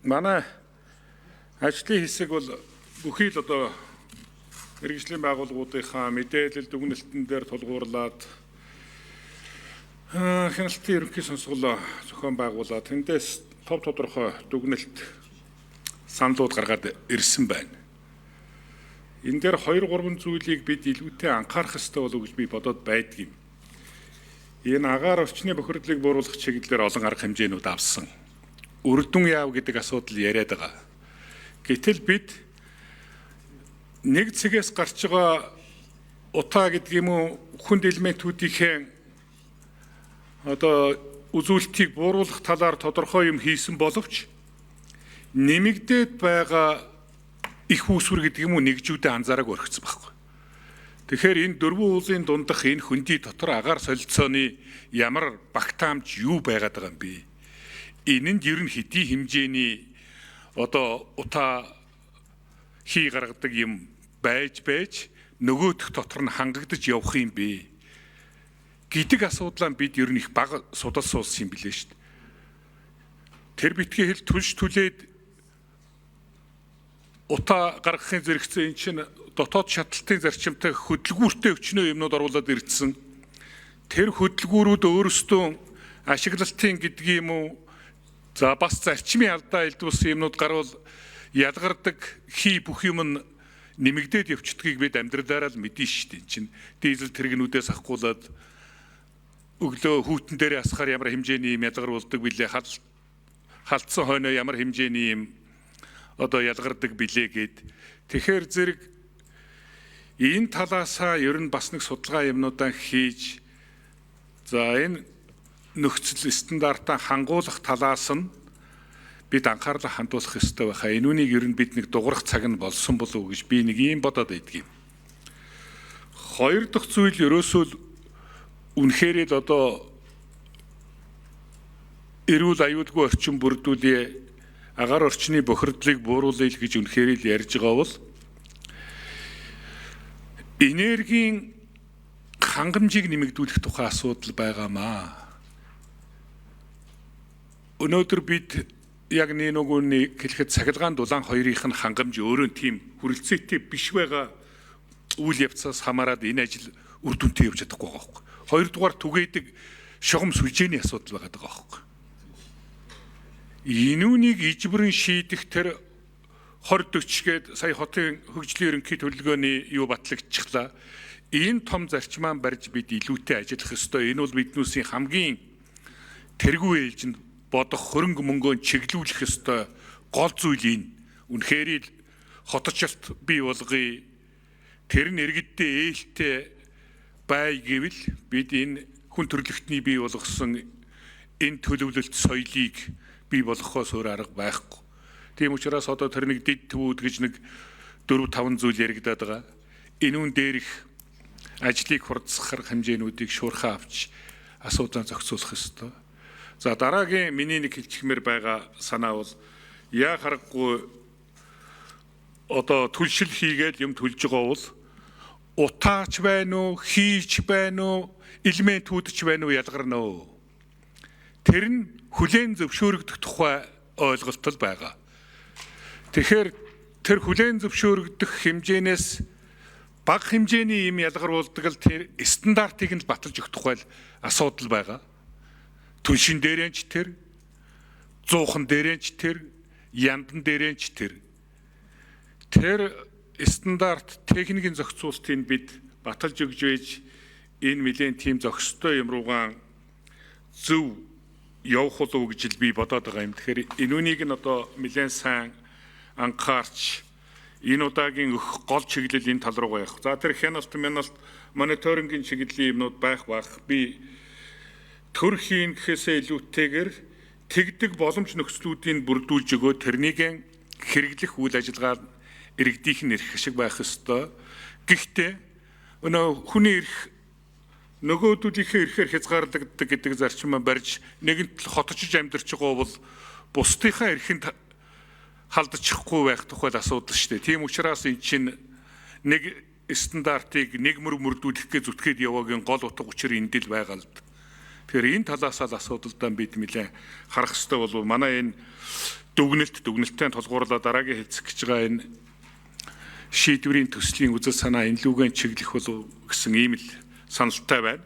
Манай ажлын хэсэг бол бүхий л одоо мэргэжлийн байгууллагуудынхаа мэдээлэл дүгнэлтэн дээр тулгуурлаад хяналтын ерөнхий сонсгол зохион байгуулад тэндээс тов тодорхой дүгнэлт саналууд гаргаад ирсэн байна. Энэ дээр 2 3 зүйлийг бид илүүтэй анхаарах ёстой болов уу гэж би бодоод байдаг юм. Энэ агаар орчны бохирдлыг бууруулах чиглэлээр олон арга хэмжээнүүд авсан. Үр дүн яав гэдэг асуудал яриад байгаа. Гэтэл бид нэг цэгээс гарч байгаа утаа гэдэг юм уу, хүнд элементүүдийнхээ одоо үзүүлэлтийг бууруулах талаар тодорхой юм хийсэн боловч нэмэгдээд байгаа их үүсвэр гэдэг юм уу нэгжүүдэд анзаараагүй орхисон байхгүй. Тэгэхээр энэ дөрвөн уулын дундах энэ хөндий дотор агаар солилцооны ямар багтаамж юу байгаад байгаа юм бэ? Энэ нь ер нь хэдий хэмжээний одоо утаа хий гаргадаг юм байж нөгөөх дотор нь хангагдаж явах юм бэ гэдэг асуудлаа бид ер нь их бага судал суулсан юм билээ шүү дээ. Тэр битгий хэл түлш түлээд утаа гаргахын зэрэгцээ эн чинь дотоод шатлалтын зарчимтай хөдөлгүүртэй өчнөө юмнууд оруулаад ирсэн. Тэр хөдөлгүүрүүд өөрсдөө ашиглалтын гэдэг юм уу, за бас зарчмын алдаа илдүүлсэн юмнууд гарвал ялгардаг хий бүх юм нь нэмэгдээд явцдгийг бид амьдралаараа л мэднэ шүү дээ. Чин дизель тэрэгнүүдээс ахгуулаад өглөө хүүтэн дээр асахаар ямар хэмжээний юм ялгар болдог билээ, халтсан хойноо ямар хэмжээний юм одоо ялгардаг билээ гэд. Тэгэхээр зэрэг энэ талаасаа ер нь бас нэг судалгаа юмнуудаа хийж, за энэ нөхцөл стандартаа хангуулах талаас нь бид анхаарлаа хандуулах ёстой байхаа. Энэ үнийг ер нь бид нэг дуграх цаг нь болсон болов уу гэж би нэг ийм бодоод байдгийг. Хоёр дахь зүйл ерөөсөө л үнэхээр л одоо эрүүл аюулгүй орчин бүрдүүлье, агаар орчны бохирдлыг бууруулъя гэж үнэхээр л ярьж байгаа бол энергийн хангамжийг нэмэгдүүлэх тухай асуудал байгаамаа. Өнөөдөр бид яг нэг хэлэхэд цахилгаан дулаан хоёрын нь хангамж өөрөө тийм хүрэлцээтэй биш байгаа үйл явцаас хамаарат энэ ажил үр дүнтэй явж чадахгүй байгаа байхгүй. Хоёрдугаар түгээдэг шугам сүлжээний асуудал байгаа даа байхгүй. Энүүнийг ижбэрэн шийдэх тэр 20 40 гээд сая хотын хөгжлийн ерөнхий төлөвлөгөөний юу батлагдчихлаа. Энэ том зарчмаа барьж бид илүүтэй ажиллах ёстой. Энэ бол биднүүсийн хамгийн тэргүй ээлжинд бодох хөрөнгө мөнгөө чиглүүлэх ёстой гол зүйл энэ. Үнэхээр л хотчлолт бий болгоё. Тэр нь иргэддээ ээлтэй бай гэвэл бид энэ хүн төрөлхтний бий болгосон энэ төлөвлөлт соёлыг бий болгохоос өөр арга байхгүй. Тийм учраас одоо тэр нэг дэд төвүүд гэж нэг 4 5 зүйл яригадаад байгаа. Энүүн дээрх ажлыг хурдсах хэмжээнүүдийг шуурхаа авч асуудлаа зохицуулах ёстой. За дараагийн миний нэг хэлчихмээр байгаа санаа бол яа харахгүй одоо түлшил хийгээл юм төлж байгаа бол утаач байна уу, хийч байна уу, элементүүд ч байна уу ялгарна уу. Тэр нь хүлээн зөвшөөрөгдөх тухай ойлголт л байгаа. Тэгэхээр тэр хүлээн зөвшөөрөгдөх хэмжээнээс бага хэмжээний юм ялгаруулдаг л тэр стандартыг нь баталж өгөх тухай л асуудал байгаа. Түншин дээрэн ч тэр, зуухан дээрэн ч тэр, яндан дээрэн ч тэр. Тэр стандарт техникийн зохицуултыг бид баталж өгж байж энэ нэлээд тийм зохистой юм руугаан зөв явах болов уу гэж л би бодоод байгаа юм. Тэгэхээр энүүнийг нь одоо нэлээд сайн анхаарч энэ удаагийн өгөх гол чиглэл энэ тал руугаа явах. За тэр хяналт, мяналт, мониторингийн чиглэлийн юмнууд байх бах. Би төр хийн гэхээсээ илүүтэйгээр тэгдэг боломж нөхцлүүдийг бүрдүүлж өгөө тэрнийг хэрэглэх үйл ажиллагаа иргэдийнх нь эрх ашиг байх ёстой. Гэхдээ өнөө хүний эрх нөгөөдүүдийнхээ эрхээр хязгаарлагддаг гэдэг зарчмаа барьж нэгэнт л хоточж амьдарч байгаа бол бусдынхаа эрхэнд халдчихгүй байх тухай асуудал шүү дээ. Тийм учраас эн чинь нэг стандартыг нэг мөр мөрдүүлэх гэж зүтгээд яваагийн гол утга учир энд л байгаа л. Тэгэхээр энэ талаас л асуудалдаа бид нэлээд харах хэрэгтэй болов. Манай энэ Дүгнэлт дүгнэлтээ тулгуурлаа дараагийн хэлцэх гэж байгаа энэ шийдвэрийн төслийн үзэл санаа энэ лүүгэн чиглэх болов гэсэн ийм л саналтай байна.